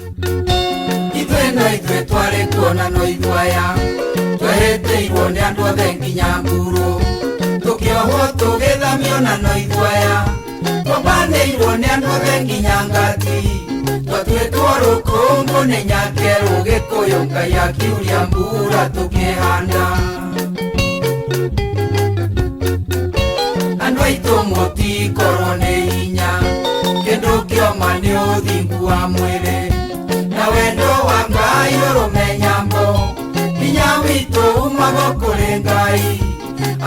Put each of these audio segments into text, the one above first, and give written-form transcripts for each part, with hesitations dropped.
Ithuĩ no ithuĩ twarĩ kuona no ithuaya twehĩtĩirwo nĩ andũ othe nginya mburu tũkĩohwo tũgĩthamio na no ithuaya twambanĩirwo nĩ andũ othe nginya ngati twatuĩtwo rũkũngũ nĩ nyakerũ gĩkũyũ Ngai akiuria mbura tũkĩhanda andũ aitũ mũtikorwo nĩ hinya kĩndũ kĩoma nĩ ũthingu wa mwĩrĩ na wendo wa Ngai ũrũme nyambo hinya witũ umago kũrĩ Ngai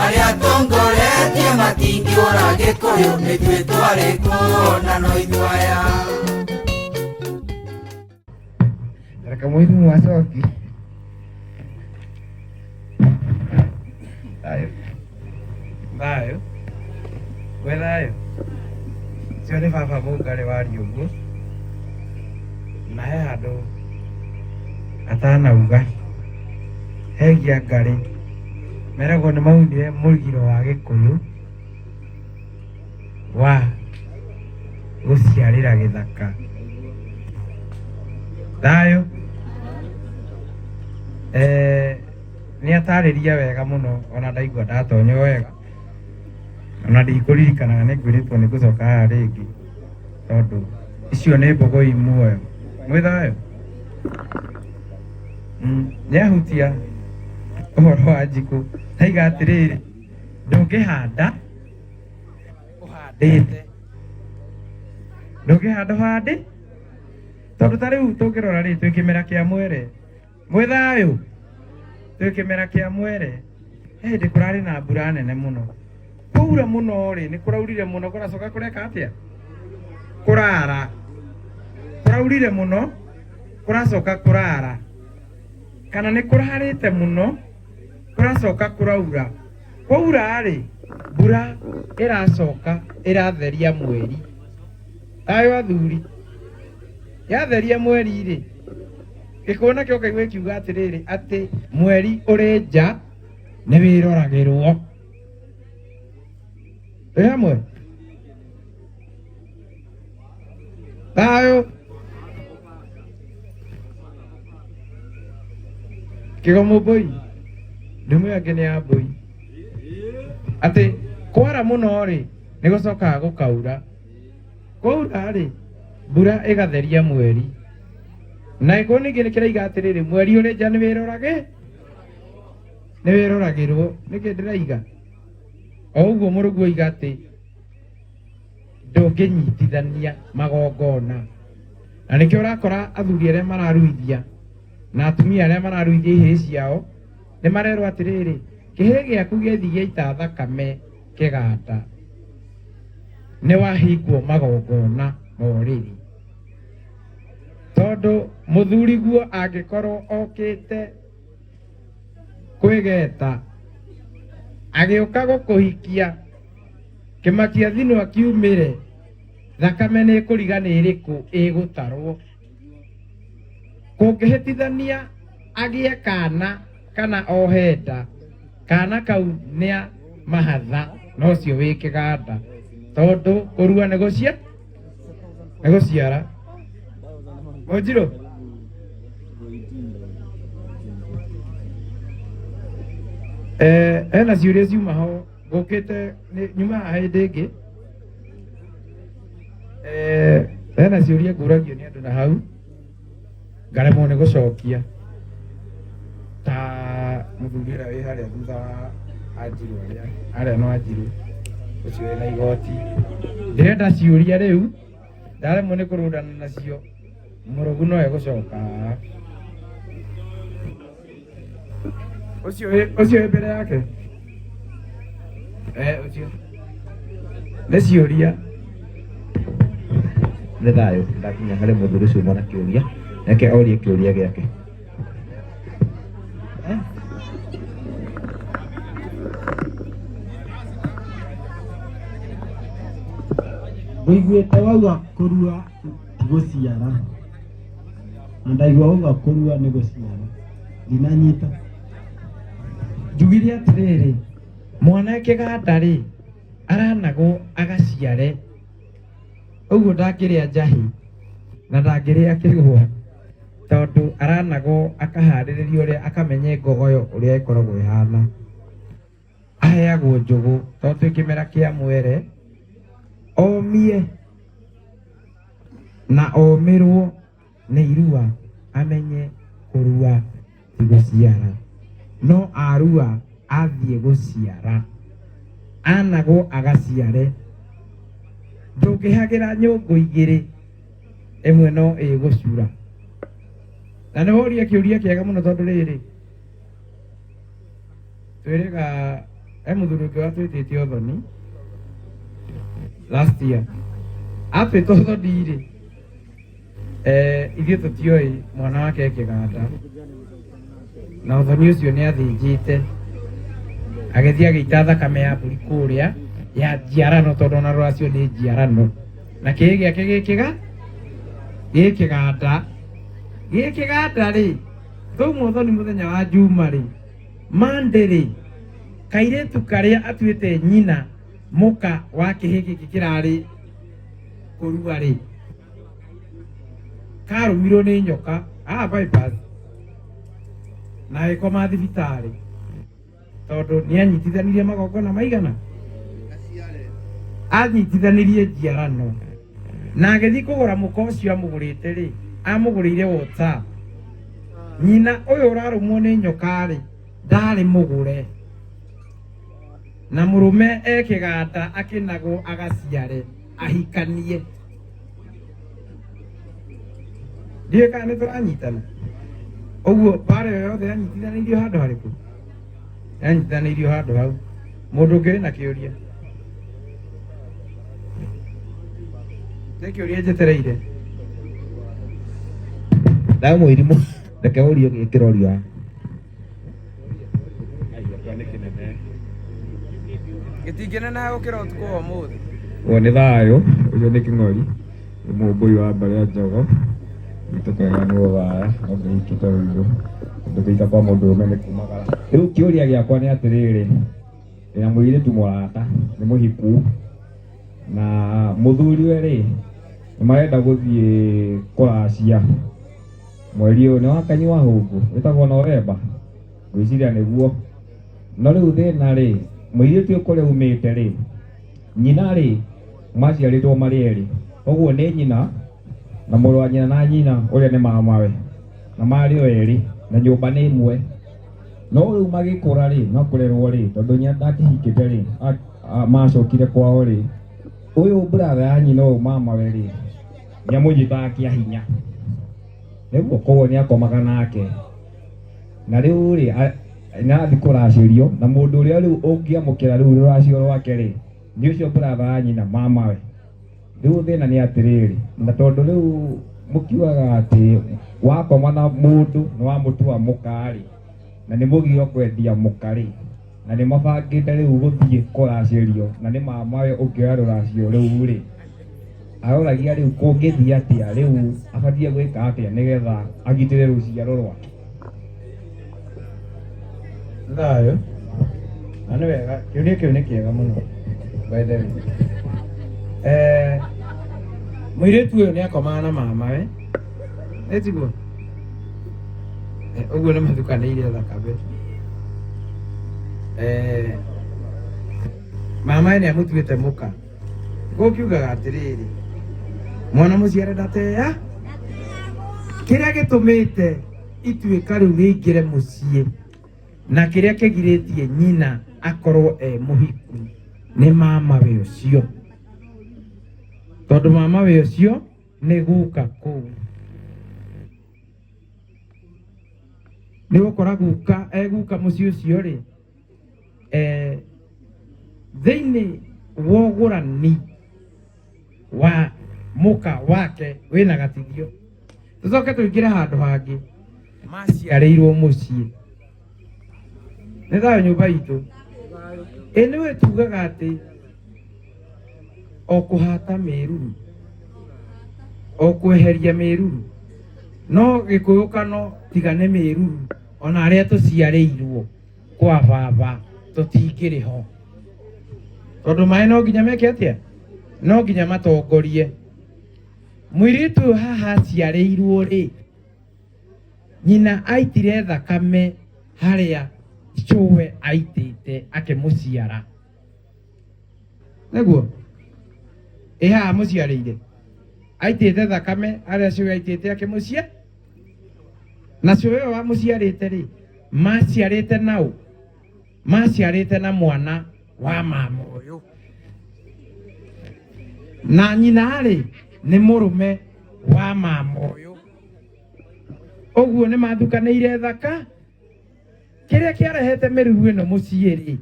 arĩa tongoretie matingĩũra gĩkũyũ nĩthuĩ twarĩ kuona no ithuĩ aya. Reke mũirimũ acoki. Thayũ. Thayũ. Gwĩ thayũ. Ũcio nĩ baba Mũngarĩ waria ũguo. Na he handũ atanauga hegia ngarĩ. Meragwo nĩ maunire mũgiro wa Gĩkũyũ wa gũciarĩra gĩthaka. Thayũ. Eh, nĩ atarĩria wega mũno ona ndaigua ndatonywo wega ona ndikũririkanaga nĩ ngwĩrĩtwo nĩ ngũcoka haha rĩngĩ tondũ icio nĩ mbogo i muoyo. Mwĩ thayũ? Nĩ ahutia ũhoro wa njikũ aiga atĩrĩrĩ ndũngĩhanda ũhandĩte ndũngĩhanda ũhandĩ tondũ ta rĩu tũngĩrora rĩ twĩ kĩmera kĩa mwere mwĩ thayũ twĩ kĩmera kĩa mwere he hĩndĩ kũrarĩ na mbura nene mũno kwaura mũno rĩ nĩ kũraurire mũno kũracoka kũreka atĩa kũrara kũraurire mũno kũracoka kũrara kana nĩ kũrarĩte mũno kũracoka kũraura kwaura rĩ mbura ĩracoka ĩratheria mweri thayũ athuri yatheria mweri rĩ gĩkũyũ nakĩo kaigua gĩkiuga atĩrĩrĩ atĩ mweri ũrĩ nja nĩ wĩroragĩrwo twĩ hamwe thayũ kĩgomo mbũi ndũmũ yake nĩ ya mbũi atĩ kwara mũno rĩ nĩ gũcokaga gũkaura kwaura rĩ mbura ĩgatheria mweri na gĩkũyũ ningĩ nĩ kĩraiga atĩrĩrĩ mweri ũrĩ nja nĩ wĩrorage nĩ wĩroragĩrwo nĩkĩ ndĩraiga o ũguo mũrũguo oiga atĩ ndũngĩnyitithania magongona na nĩkĩo ũrakora athuri arĩa mararuithia na atumia arĩa mararuithia ihĩĩ ciao nĩ marerwo atĩrĩrĩ kĩhĩĩ gĩaku gĩathiĩ gĩaita thakame kĩganda nĩ wahingwo magongona morĩrĩ tondũ mũthuriguo angĩkorwo okĩte kwĩgeta agĩũka gũkũhikia kĩmakia thinwa kiumĩre thakame nĩ ĩkũriga nĩ ĩrĩkũ ĩgũtarwo kũngĩhĩtithania agĩe kana kana ohe nda kana kau nĩa mahatha na ũcio wĩ kĩganda tondũ kũrua nĩ gũcia nĩ gũciara mũnjirũ Eh, hena ciũria ciuma ho ngũkĩte nyuma haha hĩndĩ ĩngĩ. Eh, hena ciũria ngũragio nĩ andũ na hau ngaremwo nĩ gũcokia ta mũthuri ũrĩa wĩ harĩa thutha wa anjirũ arĩa arĩa no anjirũ ũcio wĩna igoti ndĩrenda ciũria rĩu ndaremwo nĩ kũrũndana nacio mũrũgu no egũcoka ũcio ũcio wĩ mbere yake eh ũcio nĩ ciũria. Nĩ thayũ ndakinya harĩ mũthuri ũcio mwana kĩũria reke orie kĩũria gĩake. Ngũiguĩte wauga kũrua ti gũciara na ndaigua wauga kũrua nĩ gũciara ndinanyita. Njugire atĩrĩrĩ mwana kĩganda rĩ aranagwo agaciare ũguo ndangĩrĩa njahĩ na ndangĩrĩa kĩgwa. Tondũ aranagwo akaharĩrĩrio ũrĩa akamenye ngogoyo ũrĩa ĩkoragwo ĩhana. Aheagwo njũgũ tondũ twĩ kĩmera kĩa mwere, omie na omĩrwo nĩ irua amenye kũrua ti gũciara. No arua athiĩ gũciara, anagwo agaciare. Ndũngĩhagĩra nyũngũ igĩrĩ, ĩmwe no ĩgũcura. Na nĩ woria kĩũria kĩega mũno tondũ rĩrĩ, twĩrĩga he mũthuri ũngĩ watwĩtĩte ũthoni last year. Atwĩta ũthoni rĩ, ithuĩ tũtioĩ mwana wake e kĩganda, na ũthoni ũcio nĩ athĩnjĩte agĩthiĩ agĩita thakame ya mbũri kũrĩa ya njiarano, tondũ ona rũracio nĩ njiarano, na kĩĩ gĩake gĩkĩga gĩkĩganda gĩkĩganda rĩ, twauma ũthoni mũthenya wa Juma rĩ, Monday rĩ, kairĩtu karĩa atuĩte nyina mũka wa kĩhĩ gĩkĩ kĩrarĩ kũrua rĩ, karũmirwo nĩ nyoka haha bypass na agĩkoma thibitarĩ tondũ nĩ anyitithanirie magongona maigana, anyitithanirie njiarano, na agĩthiĩ kũgũra mũka ũcio amũgũrĩte rĩ, amũgũrĩire WhatsApp. Nyina ũyũ ũrarũmwo nĩ nyoka rĩ, ndarĩ mũgũre, na mũrũme e kĩganda akĩnagwo agaciare ahikanie. Ndiũĩ kana nĩ tũranyitana. Ũguo mbara ĩyo yothe yanyitithanĩirio handũ harĩkũ? Yanyitithanĩirio handũ hau. Mũndũ ũngĩ wĩna kĩũria? Nĩ kĩũria njetereire. Nawe mũirimũ reke ũrio kĩrorio haha. Gĩtingĩneneha gũkĩra ũtukũ wa ũmũthĩ. Ũyũ nĩ thayũ, ũcio nĩ kĩng'ori, nĩ mũmbũi wa mbarĩ ya Njogo, gwitũ kwega nĩ rũraya, no ngĩhikĩte ũirũ, tondũ kũhika kwa mũndũrũme nĩ kumagara. Rĩu kĩũria gĩakwa nĩ atĩrĩrĩ, ndĩna mũirĩtu mũrata, nĩ mũhiku, na mũthuriwe rĩ, nĩ marenda gũthiĩ kũracia mweri ũyũ, nĩ wa kanyua hũngũ, wĩtagwo November, ngwĩciria nĩguo. No rĩu thĩna rĩ, mũirĩtu ũyũ kũrĩa aumĩte rĩ, nyina rĩ, maciarĩtwo marĩ erĩ, koguo nĩ nyina na mũrũ wa nyina na nyina ũrĩa nĩ mamawe, na marĩ o erĩ, na nyũmba nĩ ĩmwe. No rĩu magĩkũra rĩ, na kũrerwo rĩ, tondũ nyina ndakĩhikĩte rĩ, macokire kwao rĩ, ũyũ brother ya nyina ũyũ mamawe rĩ, nĩ amũnyitaga kĩa hinya, nĩguo, koguo nĩ akomaga nake. Na rĩu rĩ, nĩ arathiĩ kũracĩrio, na mũndũ ũrĩa rĩu ũngĩamũkĩra rĩu rũracio rwake rĩ, nĩ ũcio brother ya nyina mamawe. Rĩu thĩna nĩ atĩrĩrĩ, na tondũ rĩu mũkiugaga atĩ wakoma na mũndũ nĩ wamũtua mũka rĩ, na nĩ mũgiro kwendia mũka rĩ, na nĩ mabangĩte rĩu gũthiĩ kũracĩrio, na nĩ mamawe ũngĩoya rũracio rĩu rĩ, aroragia rĩu kũngĩthiĩ atĩa, rĩu abatiĩ gwĩka atĩa nĩgetha agitĩre rũciaro rwake. Thayũ. Na nĩ wega, kĩũria kĩu nĩ kĩega mũno by the way. Mũirĩtu ũyũ nĩ akomaga na mamawe, nĩ tiguo? Ũguo nĩ mathukanĩire thakame. Mamawe nĩ amũtuĩte mũka. Gũkiugaga atĩrĩrĩ, mwana mũciare ndatea, kĩrĩa gĩtũmĩte ituĩka rĩu rĩingĩre mũciĩ na kĩrĩa kĩgirĩtie nyina akorwo e mũhiku nĩ mamawe ũcio, tondũ mamawe ũcio nĩ guka kũu. Nĩ ũgũkora guka e guka mũciĩ ũcio rĩ, thĩinĩ wa ũgũrani wa mũka wake wĩna gatithio. Tũcoke tũingĩre handũ hangĩ, maciarĩirwo mũciĩ. Nĩ thayũ nyũmba itũ. Ĩ nĩwe tugaga atĩ o kũhata mĩruru, o kweheria mĩruru, no gĩkũyũ kano tiga nĩ mĩruru, ona arĩa tũciarĩirwo kwa baba tũtingĩrĩ ho, tondũ maĩ no nginya meke atĩa? No nginya matongorie. Mũirĩtu ũyũ haha aciarĩirwo rĩ, Nyina aitire thakame harĩa cũwe aitĩte akĩmũciara. Nĩguo ĩ haha mũciarĩire aitĩte thakame harĩa cũwe aitĩte akĩmũcia na cũwe ũyũ wamũciarĩte rĩ maciarĩte nau maciarĩte na mwana wa mama ũyũ na nyina rĩ nĩ mũrũme wa mama ũyũ ũguo nĩ mathukanĩire thaka kĩrĩa kĩarehete mĩruru ĩno mũciĩ rĩ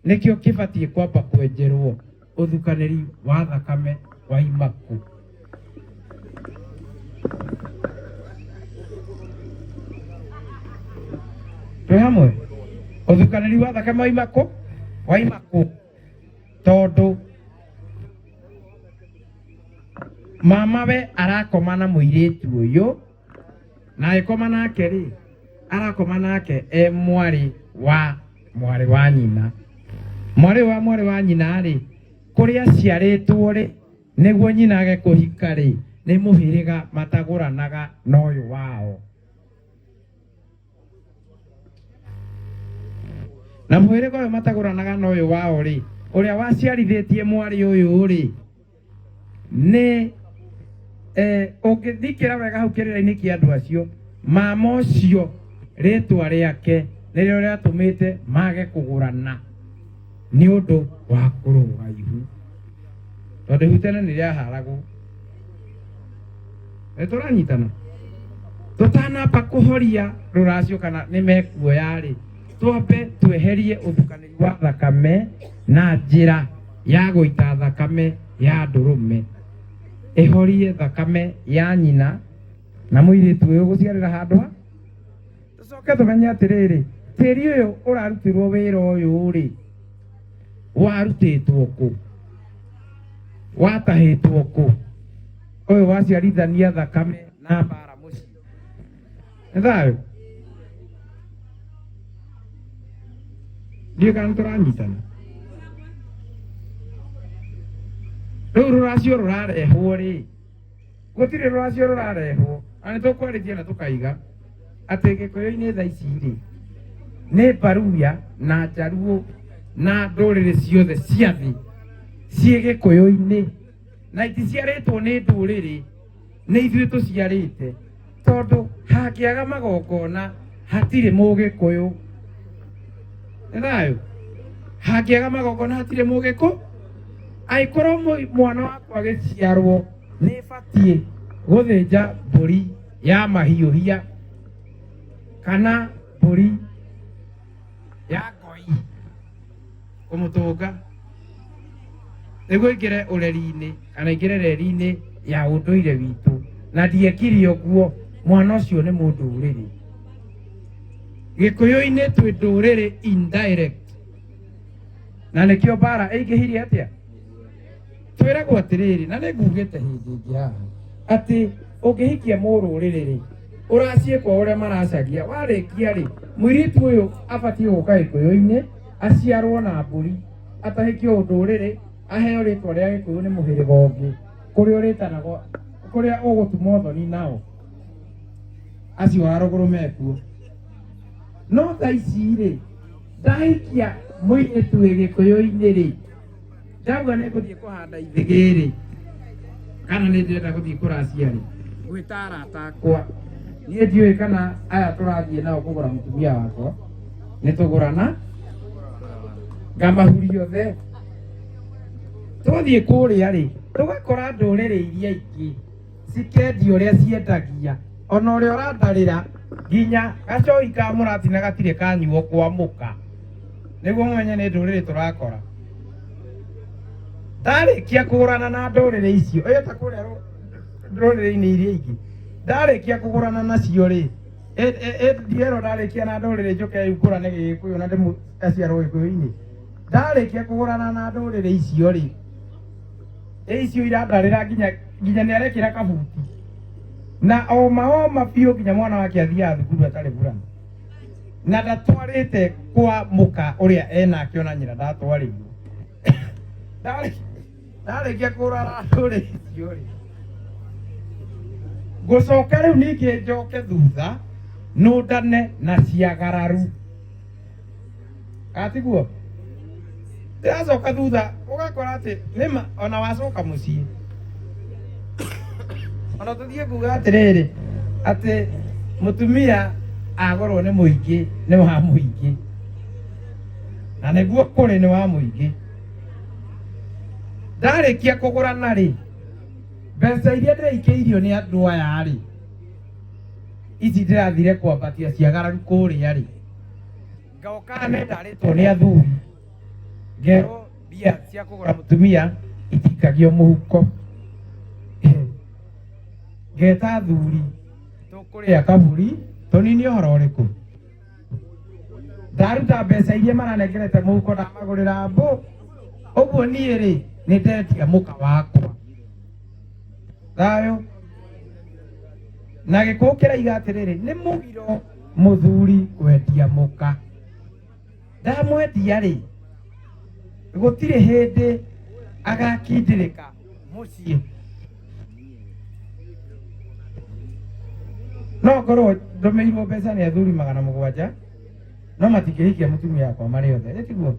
nĩkĩo kĩbatiĩ kwamba kwenjerwo ũthukanĩri wa thakame wa imaku. Twĩ hamwe ũthukanĩri wa thakame wa imaku wa imaku tondũ mama we arakoma na mũirĩtu ũyũ na agĩkoma nake rĩ arakoma nake e mwarĩ wa mwarĩ wa nyina mwarĩ wa mwarĩ wa nyina rĩ kũrĩa aciarĩtwo rĩ nĩguo nyina age kũhika rĩ nĩ mũhĩrĩga matagũranaga na ũyũ wao na mũhĩrĩga ũyũ matagũranaga na ũyũ wao rĩ ũrĩa waciarithĩtie mwarĩ ũyũ rĩ nĩ ũngĩthikĩra wega hau kĩrĩra-inĩ kĩa andũ acio mama ũcio rĩtwa rĩake nĩrĩo rĩatũmĩte mage kũgũrana nĩ ũndũ wa kũrũga ihu tondũ ihu tene nĩ rĩaharagwo. Nĩ tũranyitana tũtanamba kũhoria rũracio kana nĩ mekuoya rĩ twambe tweherie ũthukanĩri wa thakame na njĩra ya gũita thakame ya ndũrũme ĩhorie thakame ya nyina na mũirĩtu ũyũ gũciarĩra handũ ha tũcoke tũmenye atĩrĩrĩ tĩri ũyũ ũrarutirwo wĩra ũyũ rĩ warutĩtwo kũ watahĩtwo kũ ũyũ waciarithania thakame na mbara mũciĩ nĩ thayũ ndiũĩ kana nĩtũranyitana rĩu rũracio rũrarehwo rĩ gũtirĩ rũracio rũrarehwo na nĩ tũkwarĩtie na tũkaiga atĩ gĩkũyũ-inĩ thaa ici rĩ nĩ Baruya na Njaruũ na ndũrĩrĩ ciothe cia thĩ ciĩ gĩkũyũ-inĩ na iticiarĩtwo nĩ ndũrĩrĩ nĩ ithuĩ tũciarĩte tondũ hangĩaga magongona hatirĩ mũgĩkũyũ nĩ thayũ hangĩaga magongona hatirĩ mũgĩkũ angĩkorwo mwana wakwa agĩciarwo nĩ batiĩ gũthĩnja mbũri ya mahiũhia kana mbũri ya ngoi kũmũtũnga nĩguo ingĩre ũreri-inĩ kana ingĩre reri-inĩ ya ũndũire witũ na ndiekire ũguo mwana ũcio nĩ mũndũrĩrĩ gĩkũyũ-inĩ twĩ ndũrĩrĩ indirect na nĩkĩo mbara ĩingĩhire atĩa twĩragwo atĩrĩrĩ na nĩ ngugĩte hĩndĩ ĩngĩ haha atĩ ũngĩhikia mũrũrĩrĩ rĩ ũraciĩ kwa ũrĩa maracagia warĩkia rĩ mũirĩtu ũyũ abatiĩ gũka gĩkũyũ-inĩ aciarwo na mbũri atahĩkio ũndũrĩrĩ aheo rĩtwa rĩa gĩkũyũ nĩ mũhĩrĩga ũngĩ kũrĩa ũrĩtanagwo kũrĩa ũgũtuma ũthoni nao acio a rũgũrũ mekuo no thaa ici rĩ ndahikia mũirĩtu wĩ gĩkũyũ-inĩ rĩ ndauga nĩ ngũthiĩ kũhanda ithĩgĩ rĩ kana nĩ ndĩrenda gũthiĩ kũracia rĩ ngwĩta arata akwa niĩ ndiũĩ kana aya tũrathiĩ nao kũgũra mũtumia wakwa nĩ tũgũrana ngamahuria othe tũthiĩ kũrĩa rĩ tũgakora ndũrĩrĩ iria ingĩ cikendia ũrĩa ciendagia ona ũrĩa ũrandarĩra nginya gacoi ka mũratina gatirĩ kanyuo kwa mũka nĩguo mũmenye nĩ ndũrĩrĩ tũrakora ndarĩkia kũgũrana na ndũrĩrĩ icio ĩyo ta kũrĩa ndũrĩrĩ-inĩ iria ingĩ ndarĩkia kũgũrana nacio rĩ ndirerwo ndarĩkia na ndũrĩrĩ njũke rĩu ngũrane gĩgĩkũyũ na ndĩmũ aciarwo gĩkũyũ-inĩ ndarĩkia kũgũrana na ndũrĩrĩ icio rĩ ĩ icio irandarĩra nginya nginya nĩ arekĩra kabuti na oma oma biũ nginya mwana wake athiaga thukuru atarĩ burana na ndatwarĩte kwa mũka ũrĩa enake ona nyina ndatwarĩirwo ndarĩkia kũrora ndũrĩrĩ icio rĩ ngũcoka rĩu ningĩ njoke thutha Nũndane na ciagararu. Atiguo ndĩracoka thutha ũgakora atĩ nĩma ona wacoka mũciĩ ona tũthiĩ kuga atĩrĩrĩ atĩ mũtumia agũrwo nĩ mũingĩ nĩ wa mũingĩ na nĩguo kũrĩ nĩ wa mũingĩ. Ndarĩkia kũgũrana rĩ, mbeca iria ndĩraikĩirio nĩ andũ aya rĩ, ici ndĩrathire kwambatia ciagararu kũrĩa rĩ, ngoka nĩ ndarĩtwo nĩ athuri ngerwo mbia cia kũgũra mũtumia itikagio mũhuko. Ngeta athuri tũkũrĩa kaburi tũnini ũhoro ũrĩkũ. Ndaruta mbeca iria maranengerete mũhuko ndamagũrĩra mbũ. Ũguo niĩ rĩ nĩ ndendia mũka wakwa thayũ. Na gĩkũyũ kĩraiga atĩrĩrĩ, nĩ mũgiro mũthuri kwendia mũka. Ndamwendia rĩ, gũtirĩ hĩndĩ agakindĩrĩka mũciĩ. No ngorwo ndũmĩirwo mbeca nĩ athuri 700, no matingĩhikia mũtumia wakwa marĩ othe, ĩ tiguo?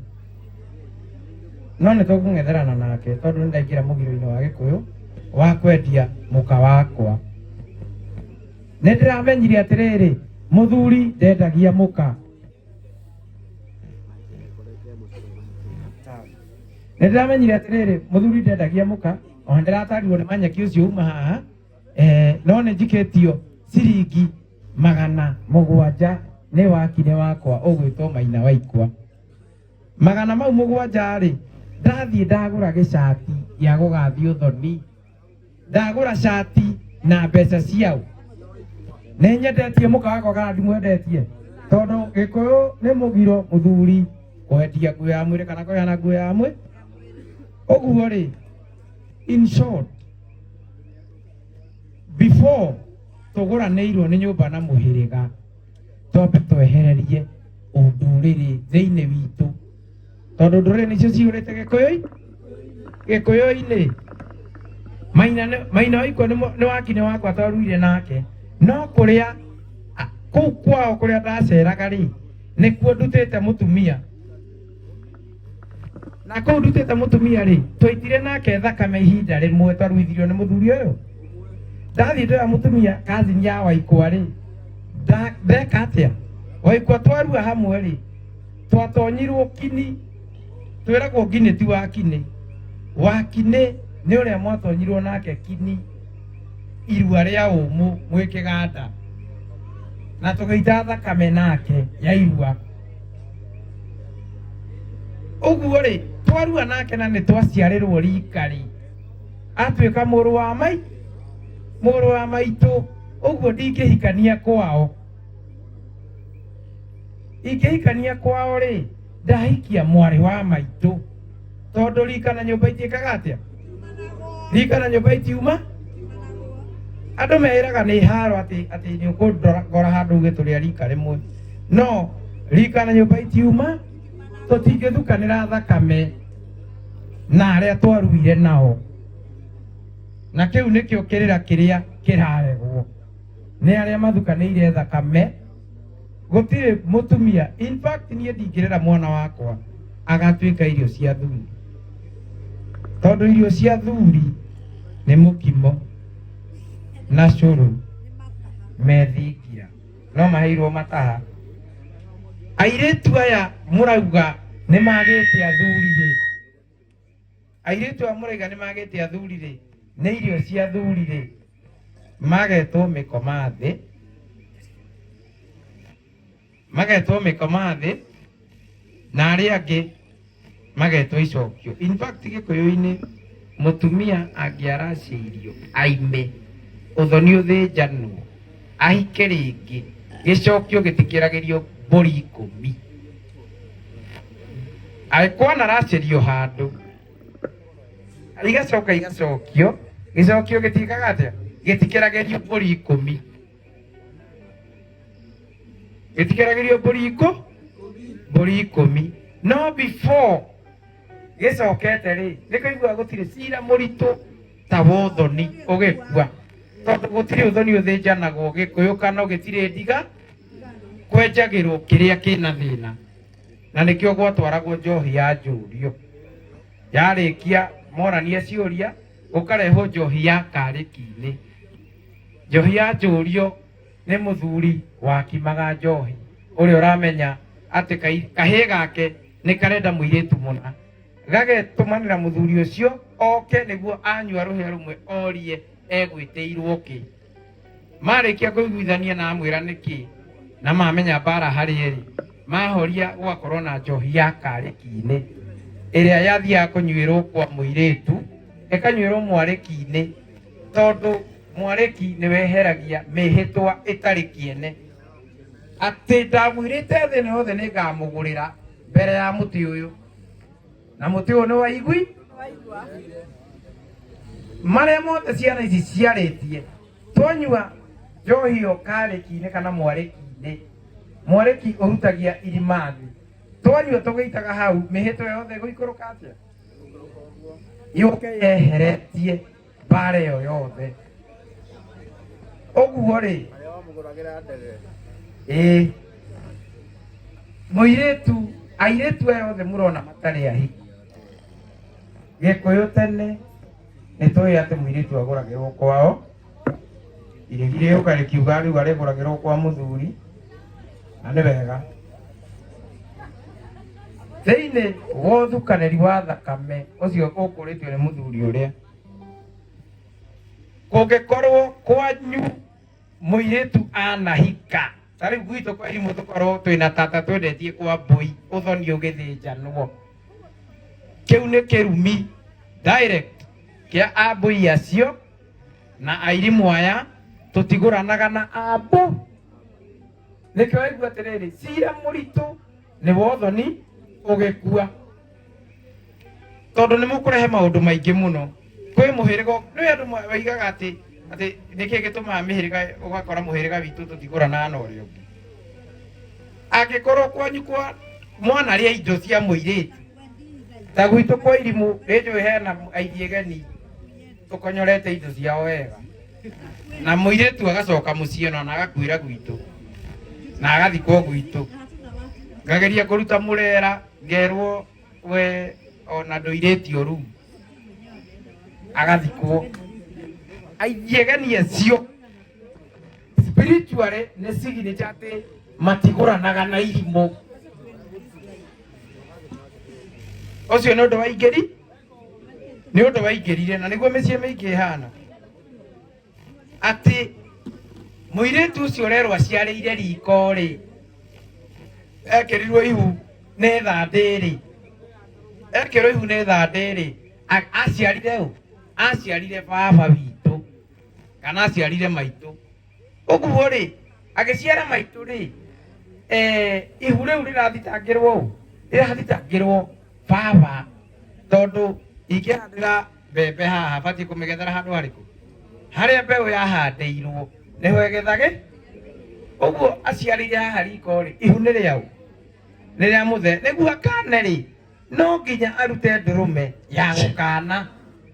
No nĩ tũkũng'etherana nake tondũ nĩ ndaingĩra mũgiro-inĩ wa gĩkũyũ wa kwendia mũka wakwa. Nĩ ndĩramenyire atĩrĩrĩ, mũthuri ndendagia mũka. Nĩ ndĩramenyire atĩrĩrĩ, mũthuri ndendagia mũka. Ona ndĩratarirwo nĩ manyeki ũcio uma haha, no nĩ njikĩtio ciringi 700 nĩ wakire wakwa ũgwĩtwo Maina Waikwa. Magana mau mũgwanja rĩ, ndathiĩ ndagũra gĩcati gĩa gũgathiĩ ũthoni, ndagũra cati na mbeca ciao. Nĩ nyendetie mũka wakwa kana ndimwendetie? Tondũ gĩkũyũ nĩ mũgiro mũthuri kwendia nguo ya mwĩrĩ kana kũheana nguo ya mwĩrĩ. Ũguo rĩ, in short, before tũgũranĩirwo nĩ nyũmba na mũhĩrĩga, twambe twehererie ũndũrĩrĩ thĩinĩ witũ, tondũ ndũrĩrĩ nĩcio cihũrĩte gĩkũyũ-inĩ. Maina Waikwa nĩ wakine wakwa twaruire nake, no kũrĩa kũu kwao kũrĩa ndaceraga rĩ, nĩkuo ndutĩte mũtumia. Na kũu ndutĩte mũtumia rĩ, twaitire nake thakame ihinda rĩmwe, twaruithirio nĩ mũthuri ũyũ. Ndathiĩ ndoya mũtumia cousin ya Waikwa rĩ, ndeka atĩa? Waikwa twarua hamwe rĩ, twatonyirwo kini, twĩragwo ngini ti wa kini. Wa kini nĩ ũrĩa mwatonyirwo nake kini irua rĩa ũmũ mwĩ kĩganda, na tũgĩita thakame nake ya irua. Ũguo rĩ, twarua nake na nĩ twaciarĩrwo rika rĩ, atuĩka mũrũ wa mai, mũrũ wa maitũ. Ũguo ndingĩhikania kwao. Ingĩhikania kwao rĩ, ndahikia mwarĩ wa maitũ, tondũ rika na nyũmba itiĩkaga atĩa? Rika na nyũmba itiuma. Andũ meĩraga nĩ haro atĩ nĩ ũkũngora handũ uge tũrĩ a rika rĩmwe, no rika na nyũmba itiuma. Tũtingĩthukanĩra thakame na arĩa twaruire nao, na kĩu nĩkĩo kĩrĩra kĩrĩa kĩraregwo nĩ arĩa mathukanĩire thakame. Gũtirĩ mũtumia, in fact niĩ ndingĩrera mwana wakwa agatuĩka irio cia thuri, tondũ irio cia thuri nĩ mũkimo na cũrũ methingira, no maheirwo mataha. Airĩtu aya mũrauga nĩ magĩte athuri rĩ, airĩtu aya mũrauga nĩ magĩte athuri rĩ, nĩ irio cia thuri rĩ, magetwo mĩkoma thĩ, magetwo mĩkoma thĩ, na arĩa angĩ magetwo icokio. In fact gĩkũyũ-inĩ mũtumia angĩaracĩirio aime ũthoni ũthĩnjanwo ahike rĩngĩ, gĩcokio gĩtikĩragĩrio mbũri 10. Angĩkorwo anaracĩrio handũ igacoka igacokio, gĩcokio gĩtiĩkaga atĩa? Gĩtikĩragĩrio mbũri 10, gĩtikĩragĩrio mbũri 10. No before gĩcokete rĩ, nĩ kũigua gũtirĩ cira mũritũ ta wa ũthoni ũgĩkua, tondũ gũtirĩ ũthoni ũthĩnjanagwo gĩkũyũ kana gĩtirĩ ndiga. Kwenjagĩrwo kĩrĩa kĩna thĩna, na nĩkĩo gwatwaragwo njohi ya njũrio. Yarĩkia morania ciũria, gũkarehwo njohi ya karĩki-inĩ. Njohi ya njũrio nĩ mũthuri wakimaga njohi ũrĩa ũramenya atĩ kahĩĩ gake nĩ karenda mũirĩtu mũna, gagetũmanĩra mũthuri ũcio oke nĩguo anyua rũhĩa rũmwe orie egwĩtĩirwo kĩ. Marĩkia kũiguithania na amwĩra nĩkĩ, na mamenya mbara harĩ ĩrĩ, mahoria gũgakorwo na njohi ya karĩki-inĩ ĩrĩa yathiaga kũnyuĩrwo kwa mũirĩtu, ĩkanyuĩrwo mwarĩki-inĩ, tondũ mwarĩki nĩ weheragia mĩhĩtwa ĩtarĩ kĩene, atĩ ndamwĩrĩte thĩ ĩno yothe nĩ ngamũgũrĩra mbere ya mũtĩ ũyũ, na mũtĩ ũyũ nĩ wa igui marĩa mothe ciana ici ciarĩtie. Twanyua njohi ĩyo karĩki-inĩ kana mwarĩki-inĩ, mwarĩki ũrutagia irima thĩ, twanyua tũgĩitaga hau, mĩhĩtwa yothe ĩgũikũrũka atĩa? Yũke yeheretie mbara ĩyo yothe. Ũguo rĩ, ĩĩ mũirĩtu, airĩtu aya othe mũrona matarĩ ahiki, Gĩkũyũ tene nĩ tũĩ atĩ mũirĩtu agũragĩrwo kwao, iregi rĩũka rĩkiuga rĩu arĩgũragĩrwo kwa mũthuri, na nĩ wega. Thĩinĩ wa ũthukanĩri wa thakame ũcio ũkũrĩtio nĩ mũthuri ũrĩa, kũngĩkorwo kwanyu mũirĩtu anahika, ta rĩu gwitũ kwa irimũ tũkorwo twĩna tata twendetie kwa mbũi, ũthoni ũgĩthĩnjanwo, kĩu nĩ kĩrumi direct kĩa ambũi acio na airimũ aya, tũtigũranaga na ambũ. Nĩkĩo waigua atĩrĩrĩ, cira mũritũ nĩ wothoni ũgĩkua, tondũ nĩ mũkũrehe maũndũ maingĩ mũno kwĩ mũhĩrĩga. Nĩ andũ moigaga atĩ nĩkĩ gĩtũmaga mĩhĩrĩga, ũgakora mũhĩrĩga witũ tũtigũranaga na ũrĩa ũngĩ. Angĩkorwo kwanyu kwa mwana rĩa indo cia mũirĩtu, ta gwitũ kwa irimũ rĩnjũĩ hena aithiĩgeni tũkonyorete indo ciao wega, na mũirĩtu agacoka mũciĩ ona agakuĩra gwitũ na agathikwo gwitũ, ngageria kũruta mũrera ngerwo we ona ndũirĩtio rumu, agathikwo. Aithiĩgeni acio spiritually nĩ signature atĩ matigũranaga na irimũ. Ũcio nĩ ũndũ wa ingĩri, nĩ ũndũ wa ingĩrire, na nĩguo mĩciĩ mĩingĩ ĩhana, atĩ mũirĩtu ũcio ũrerwo aciarĩire riko rĩ, ekĩrirwo ihu nĩ thandĩ rĩ, ekĩrwo ihu nĩ thandĩ rĩ, aciarire ũ? Aciarire baba witũ kana aciarire maitũ. Ũguo rĩ, agĩciara maitũ rĩ, ihu rĩu rĩrathitangĩrwo ũ? Rĩrathitangĩrwo baba, tondũ ingĩhandĩra mbembe haha batiĩ kũmĩgethera handũ harĩkũ? Harĩa mbeũ yahandĩirwo nĩho ĩgethage. Ũguo aciarĩire haha riko rĩ, ihu nĩ rĩaũ? Nĩ rĩa mũthee. Nĩguo akane rĩ, no nginya arute ndũrũme ya gũkana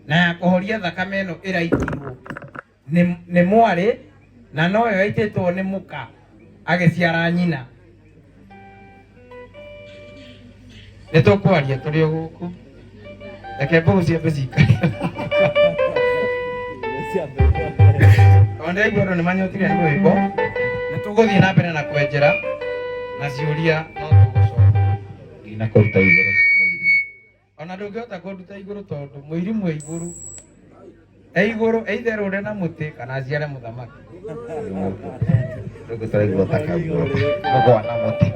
na ya kũhoria thakame ĩno ĩraitirwo nĩ mwarĩ, na noyo yaitĩtwo nĩ mũka agĩciara nyina. Nĩ tũkwaria tũrĩ o gũkũ, reke mbũgũ ciambe cikare. Ona ndaigua andũ nĩ manyotire nĩ rwĩmbo, nĩ tũgũthiĩ na mbere na kwenjera na ciũria no tũgũcoka. Ndinakũruta igũrũ mũirimũ. Ona ndũngĩhota kũnduta igũrũ, tondũ mũirimũ e igũrũ, e igũrũ either ũre na mũtĩ kana aciare mũthamaki. Rĩu tũraigua ta kaguo mũgwa na mũtĩ.